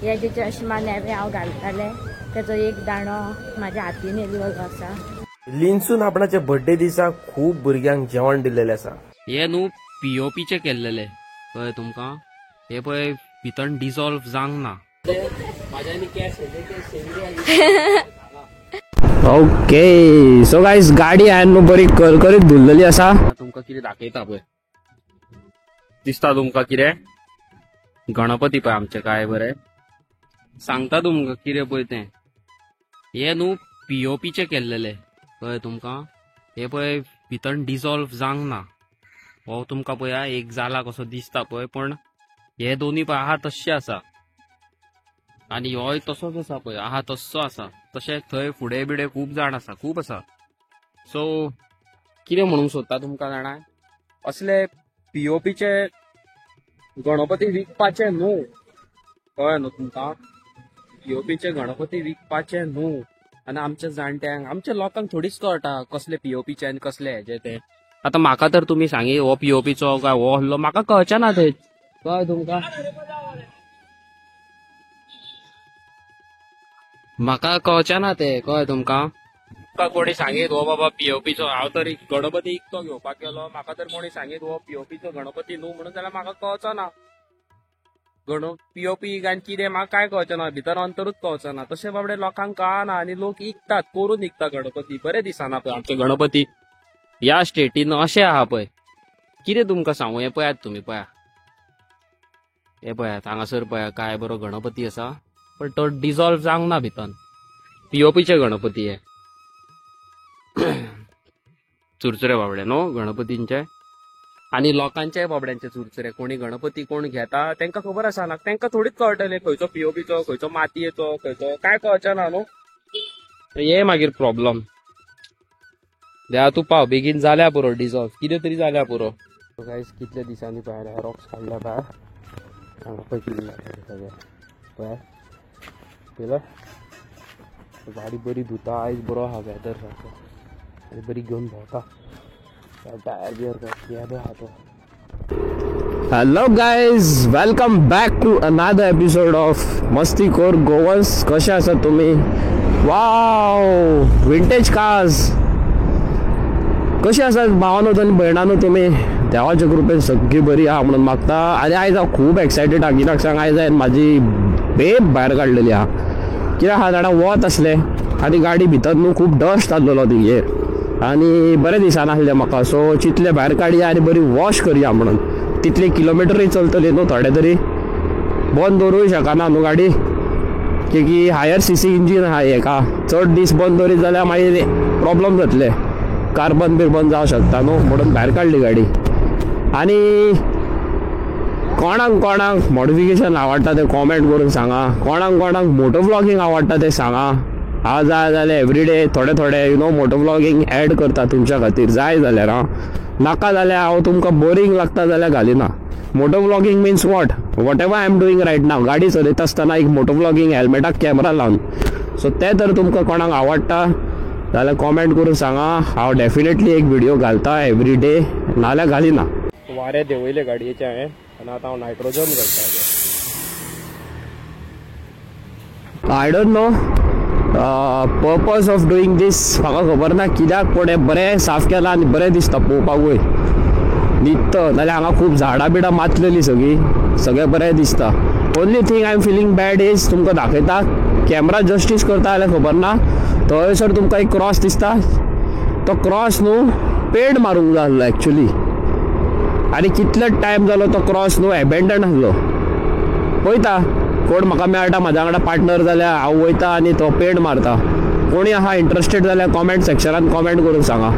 हे जे चश्मा नेवे हांव घालतालें तेचो एक दांडो म्हाज्या हातीन येयल्लो आसा. लिन्सून आपणाच्या बर्थडे दिसा खूब भुरग्यांक जेवण दिल्लेलें आसा. हे न्हू पीओपीचे केल्लेले कळ्ळें तुमकां. हे पळय भितर डिजॉल्व जावंक ना. ओके सो गायज गाडी हांवें न्हू बरी करकरीत धुल्लेली आसा. तुमकां कितें दाखयता पळय, दिसता तुमकां कितें? गणपती पळय आमचे काय बरें सांगता तुमकां कितें पळय तें. हे न्हू पीओपीचे केल्लेले कळ्ळें तुमकां. हे पळय भितर डिजॉल्व जावंक ना. हो तुमकां पळया एक जाला कसो दिसता पळय, पण हे दोन्ही पळय आहा तश्शे आसा आनी होय तसोच आसा पळय, आहा तस्सो आसा. तशें थंय फुडें बिडें खूब जाण आसा, खूब आसा. सो कितें म्हणूंक सोदता तुमकां जाणा, असले पीओपीचे गणपती विकपाचे न्हू, कळ्ळें न्हू तुमकां. पीओपीचे गणपती विकपाचे न्हू. आनी आमच्या जाणट्यांक, आमच्या लोकांक थोडीच कळटा कसले पीओपीचे आनी कसले हेजे ते. आतां म्हाका तर तुमी सांगी हो पीओपीचो काय हो आहलो, म्हाका कळचें ना ते, कळ्ळें तुमकां. म्हाका कळचें ना ते, कळ्ळें तुमकां. तुमकां कोणी सांगीत हो बाबा पीओपीचो, हांव तर गणपती इकतो घेवपाक गेलो, म्हाका तर कोणी सांगीत हो पीओपीचो गणपती न्हू म्हणून जाल्यार म्हाका कळचो ना. पीओपी आनी कितें म्हाका कांय कळचें ना, भितर अंतरूच कळचो ना. तशें बाबडे लोकांक कळना आनी लोक इकतात, करून इकता गणपती. बरें दिसना पळय आमचे गणपती ह्या स्टेटीन अशें आहा पळय. कितें तुमकां सांगू, हें पळयात तुमी, पळया हे पळयात हांगासर पळया काय बरो गणपती आसा, पण तो डिजॉल्व जावंक ना भितर. पीओपीचे गणपती हे चुरचुरे बाबडे न्हू गणपतींचे आनी लोकांचे बाबड्यांचे चुरचुरे. कोणी गणपती कोण घेता तेंका खबर आसा ना, तेंका थोडीच कळटलें खंयचो पीओपीचो, खंयचो मातयेचो, खंयचो काय कळचें ना न्हू. हे मागीर प्रॉब्लम. देवा तूं पाव बेगीन जाल्या पुरो डिजॉल्व, कितें तरी जाल्या पुरो. गायज कितल्या दिसांनी पळय रॉक्स काडल्या भायर, हांगा पळय कितें सगळें पळय पळयला. गाडी बरी धुता, आयज बरो आहा वेदर सारको, आनी बरी घेवन भोंवता. टायर बियर बरो आहा तो. Hello guys, welcome back to another episode of Mastikhor Goans. कशे आसा तुमी? वाव, विंटेज कार्स. कशे आसात भावानो आनी भयणानो तुमी? देवाच्या कृपेन सगळी बरी आहा म्हणून मागता. आनी आयज हांव खूब एक्सायटेड आहा, कित्याक सांग, आयज हांवें म्हाजी बेब भायर काडलेली आहा. कित्याक आहा जाणा, वत आसलें आनी गाडी भितर न्हू खूब डस्ट आसलेलो तिगेर आनी बरें दिसनासलें म्हाका. सो चितलें भायर काडया आनी बरी वॉश करया म्हणून. तितले किलोमिटरूय चलतली न्हू, थोडे तरी बंद दवरूय शकना न्हू गाडी, की हायर सीसी इंजीन आहा हेका. चड दीस बंद दवरीत जाल्यार मागीर प्रॉब्लम जातले, कार्बन बिर्बन जावं शकता न्हू, म्हणून भायर काडली गाडी. आनी कोणाक कोणाक मॉडिफिकेशन आवडटा तें कॉमेंट करून सांगा, कोणाक कोणाक मोटो व्लॉगिंग आवडटा तें सांगा. हांव जाय जाल्यार एवरीडे थोडे थोडे you know moto vlogging add करता तुमच्या खातीर, जाय जाल्यार. हांव नाका जाल्यार हांव तुमकां बोरींग लागता जाल्यार घालिना. Moto vlogging means what whatever I am doing right now, गाडी चलयता आसतना एक मोटो व्लॉगिंग हेल्मेटाक कॅमरा लावन. सो तें तर तुमकां कोणाक आवडटा जाल्यार कॉमेंट करून सांगा, हांव डेफिनेटली एक व्हिडिओ घालता एवरी डे, नाल्यार घालिना. वारें देंवयलें गाडयेचें हांवें आनी आतां हांव नायट्रोजन घालता. I don't know purpose of doing this, म्हाका खबर ना कित्याक, पूण हें बरें साफ केलां आनी बरें दिसता पळोवपाकूय नित्त. नाल्यार हांगा खूब झाडां बिडां मातलेलीं सगळीं, सगळें बरें दिसता. Only thing I am feeling bad is, तुमकां दाखयता कॅमरा जस्टीस करता जाल्यार खबर ना, थंयसर तुमकां एक क्रॉस दिसता, तो क्रॉस न्हू पेंट मारूंक जाय आसलो एक्चुली. आनी कितलो टायम जालो तो क्रॉस न्हू एबेंडन आसलो. पळयता कोण म्हाका मेळटा म्हाज्या वांगडा पार्टनर जाल्यार हांव वयता आनी तो पेंट मारता. कोणी आहा इंट्रस्टेड जाल्यार कॉमेंट सेक्शनान कॉमेंट करून सांगा.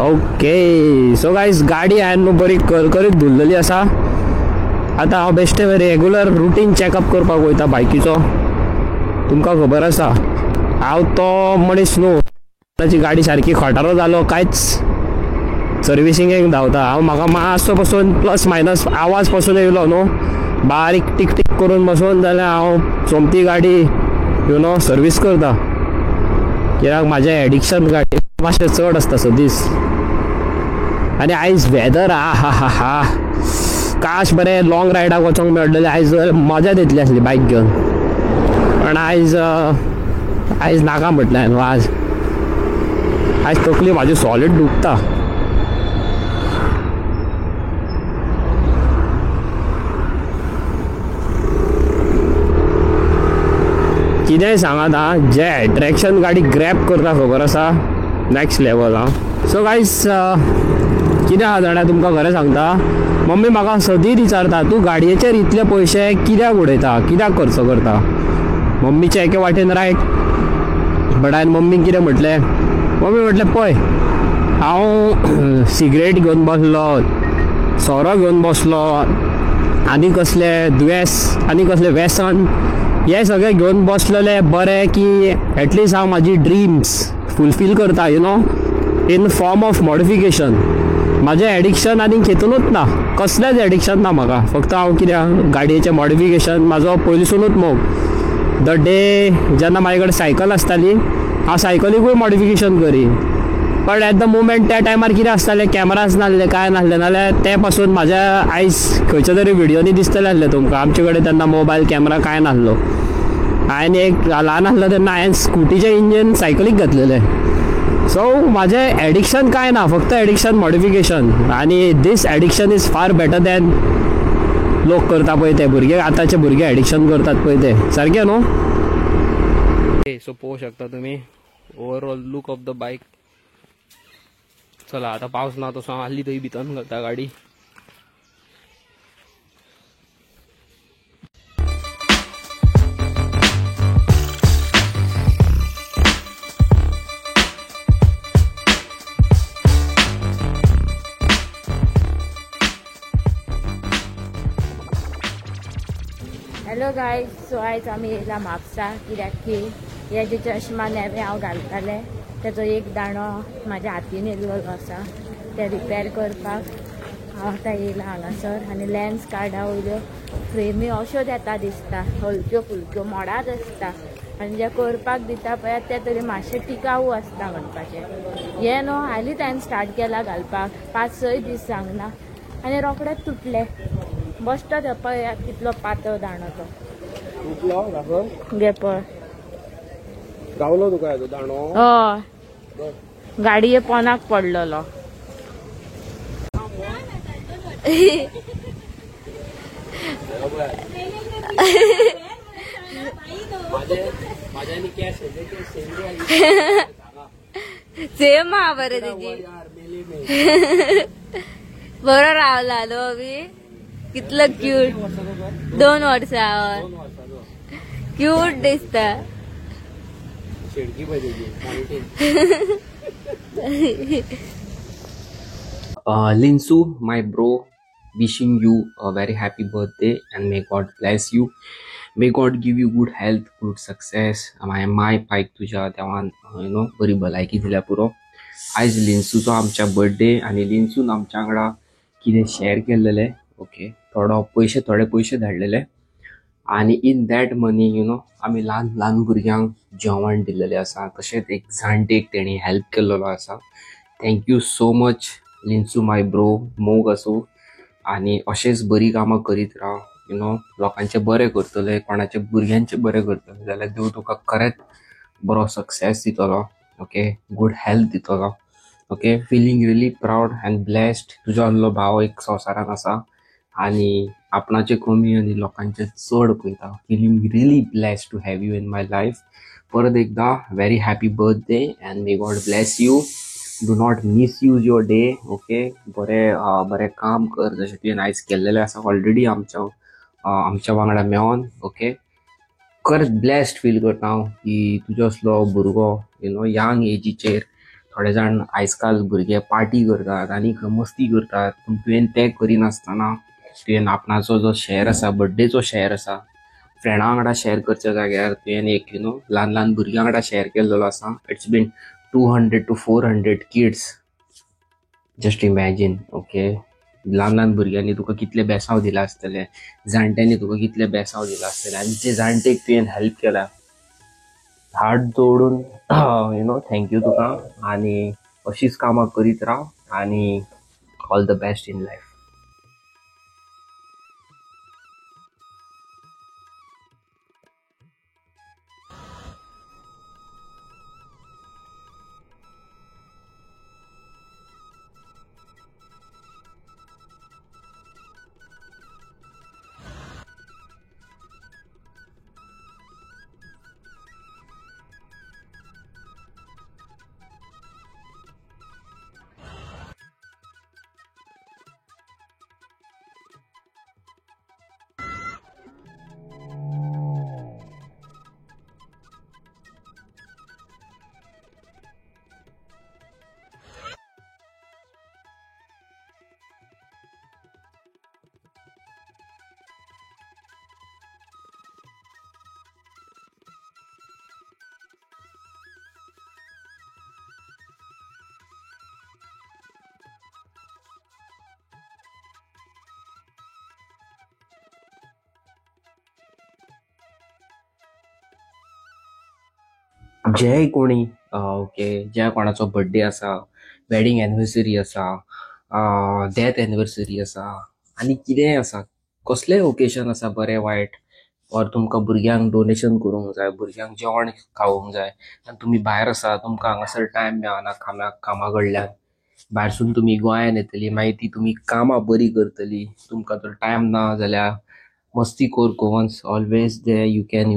ओके सो गायज गाडी हांवें न्हू बरी करकरीत धुल्लेली आसा. आतां हांव बेश्टें रेगुलर रुटीन चॅकअप करपाक वयता बायकीचो. तुमकां खबर आसा हांव तो मनीस न्हू ताची गाडी सारकी खटारो जालो कांयच सर्विसिंगेक धांवता हांव. म्हाका मातसो पसून प्लस मायनस आवाज पसून येयलो न्हू बारीक टीक टीक करून बसून जाल्यार हांव सोमती गाडी you know service करता, कित्याक म्हाजें एडिक्शन गाडी मातशें चड आसता सदीस. आनी आयज वेदर आ हा हा हा काश बरें लॉंग रायडाक वचोंक मेळटलें आयज, मजाच येतली आसली बायक घेवन. पण आयज आयज नाका म्हटलें न्हू. आज आयज तकली म्हाजी सॉलीड दुखता. कितेंय सांगात आं, जे एट्रॅक्शन गाडी ग्रॅप करता खबर आसा, नॅक्स्ट लेवल आं. सो गायज कितें आहा जाणा, तुमकां खरें सांगता, मम्मी म्हाका सदींच विचारता तूं गाडयेचेर इतले पयशे कित्याक उडयता, कित्याक खर्च करता. मम्मीचे एके वाटेन रायट, बट हांवें मम्मीक कितें म्हटलें, मम्मी म्हटलें पळय हांव सिगरेट घेवन बसलो, सोरो घेवन बसलो, आनी कसले दुयेंस आनी कसले व्यसन हे सगळें घेवन बसलेले बरें की एटलिस्ट हांव म्हाजी ड्रिम्स फुलफील करता, you know, in form of modification. म्हाजें एडिक्शन आनी हेतूनच ना, कसलेंच एडिक्शन ना म्हाका. फक्त हांव कित्याक गाडयेचें मॉडिफिकेशन म्हाजो पयलींसुनूच मोग. The day जेन्ना म्हाजे कडेन सायकल आसताली हांव सायकलीकूय मॉडिफिकेशन करी, बट एट the moment त्या टायमार कितें आसतालें, कॅमराज नासले, कांय नासलें, नाल्यार ते पासून म्हाज्या आयज खंयच्या तरी व्हिडियोनी दिसतलें आसलें तुमकां. आमचे कडेन तेन्ना मोबायल कॅमरा कांय नासलो. हांवें एक ल्हान आसलो तेन्ना हांवें स्कुटीचें इंजन सायकलीक घातलेलें. सो म्हाजें एडिक्शन कांय ना, फक्त एडिक्शन मॉडिफिकेशन. आनी this addiction is far better than लोक करता पळय ते भुरगे, आतांचे भुरगे एडिक्शन करतात पळय ते, सारकें न्हू. सो पळोवंक शकता तुमी overall look of the bike. चला आतां पावस ना तसो हांव आहली थंय भितर घालता गाडी. हॅलो गायज, सो आयज आमी येयला म्हापसा कित्याक की हे जे चश्मा नवे हांव घालतालें तेजो एक दांडो म्हाज्या हातीन येयल्लो आसा, ते रिपेर करपाक हांव आतां येयला हांगासर. आनी लेन्स कार्डा वयल्यो फ्रेमी अश्योच येता दिसता, हलक्यो फुलक्यो मोडाच आसता, आनी जे करपाक दिता पळय ते तरी मातशें टिकाऊ आसता म्हणपाचें. हें न्हू हालींच हांवें स्टार्ट केला घालपाक, 5-6 दीस जावंक ना आनी रोखडेच तुटले. बश्टो पळयात कितलो पातळ दांडो तो. तुटलो गे पळय गावलो तुका हेजो दांडो. हय, गाडये पोनाक पडलेलो. सेम हा बरें तेजी. बरो रावला न्हू अभी, कितलो क्यूट. 2 वर्सां क्यूट दिसता. Linsu, my bro, wishing you a very happy birthday and may God bless you. May God give you good health, good success. My पायक तुज्या देवान you know बरी भलायकी दिल्या पुरो. आयज लिन्सूचो आमच्या बर्थडे आनी लिन्सून आमच्या वांगडा कितें शेअर केल्लेलें, ओके, थोडे पयशे धाडलेले आनी in that money you know आमी ल्हान ल्हान भुरग्यांक जेवण दिल्लेलें आसा, तशेंच एक जाणटेक तेणी हेल्प केल्लो आसा. Thank you so much Linsu my bro, मोग आसूं आनी अशेंच बरी कामां करीत राव, you know लोकांचें बरें करतले, कोणाच्या भुरग्यांचें बरें करतले जाल्यार देव तुका खरेंच बरो सक्सेस दितलो, ओके, गूड हेल्थ दितलो, okay. Feeling really proud and blessed. तुजो आहलो भाव एक संवसारान आसा आनी आपणाचे कमी आनी लोकांचे चड पळयता. Feeling really blessed to have you in my life. परत एकदा very happy birthday and may God bless you. Do not misuse your day, okay. बरें बरें काम कर जशें तुवें आयज केल्लेलें आसा ऑलरेडी आमच्या आमच्या वांगडा मेळोन, ओके. खरेंच ब्लेस्ड फील करता हांव की तुजो असलो भुरगो you know young एजीचेर. थोडे जाण आयज काल भुरगे पार्टी करतात आनी मस्ती करतात, पूण तुवें तें करिनासतना तुवें आपणाचो जो शेअर आसा, बड्डेचो शेअर आसा, फ्रेंडा वांगडा शेअर करच्या जाग्यार तुवें एक you know ल्हान ल्हान भुरग्यां वांगडा शेअर केल्लो आसा. It's been 200 to 400 kids, just imagine, okay. ल्हान ल्हान भुरग्यांनी तुका कितले बेसांव दिला आसतले, जाणट्यांनी तुका कितले बेसांव दिला आसतले, आनी जे जाणटेक तुवें हेल्प केला, हात जोडून you know thank you तुका. आनी अशीच कामां करीत राव आनी all the best in life. जे कोणी ओके ज्या कोणाचो बड्डे आसा, वेडिंग एनिवर्सरी आसा, डेथ एनिवर्सरी आसा आनी कितेंय आसा, कसलेंय ओकेजन आसा बरें वायट, ऑर तुमकां भुरग्यांक डोनेशन करूंक जाय, भुरग्यांक जेवण खावोवंक जाय आनी तुमी भायर आसा, तुमकां हांगासर टायम मेळना कामा कडल्यान, भायरसून तुमी गोंयान येतली, मागीर ती तुमी कामां बरी करतली, तुमकां जर टायम ना जाल्यार Masti Kor Goans always there. You can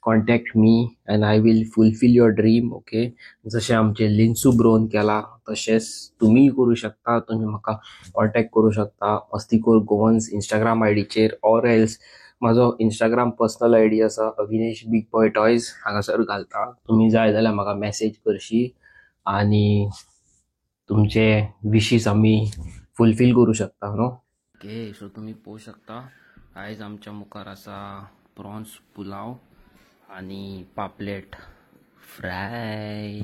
contact me and I will fulfill your dream. Okay, जशें आमचे लिन्सू ब्रोन केला तशेंच तुमीय करूं शकता. तुमी म्हाका कॉन्टेक्ट करूं शकता मस्तीकोर गोवन्स इंस्टाग्राम आयडीचेर, ऑर एल्स म्हाजो इंस्टाग्राम पर्सनल आयडी आसा अविनेश बीग बॉय टॉयज, हांगासर घालता. तुमी जाय जाल्यार म्हाका मॅसेज करशी आनी तुमचे विशीस आमी फुलफील करूं शकता न्हू. ओके, सो तुमी पळोवंक शकता आयज आमच्या मुखार आसा प्रॉन्स पुलाव आनी पापलेट फ्राय.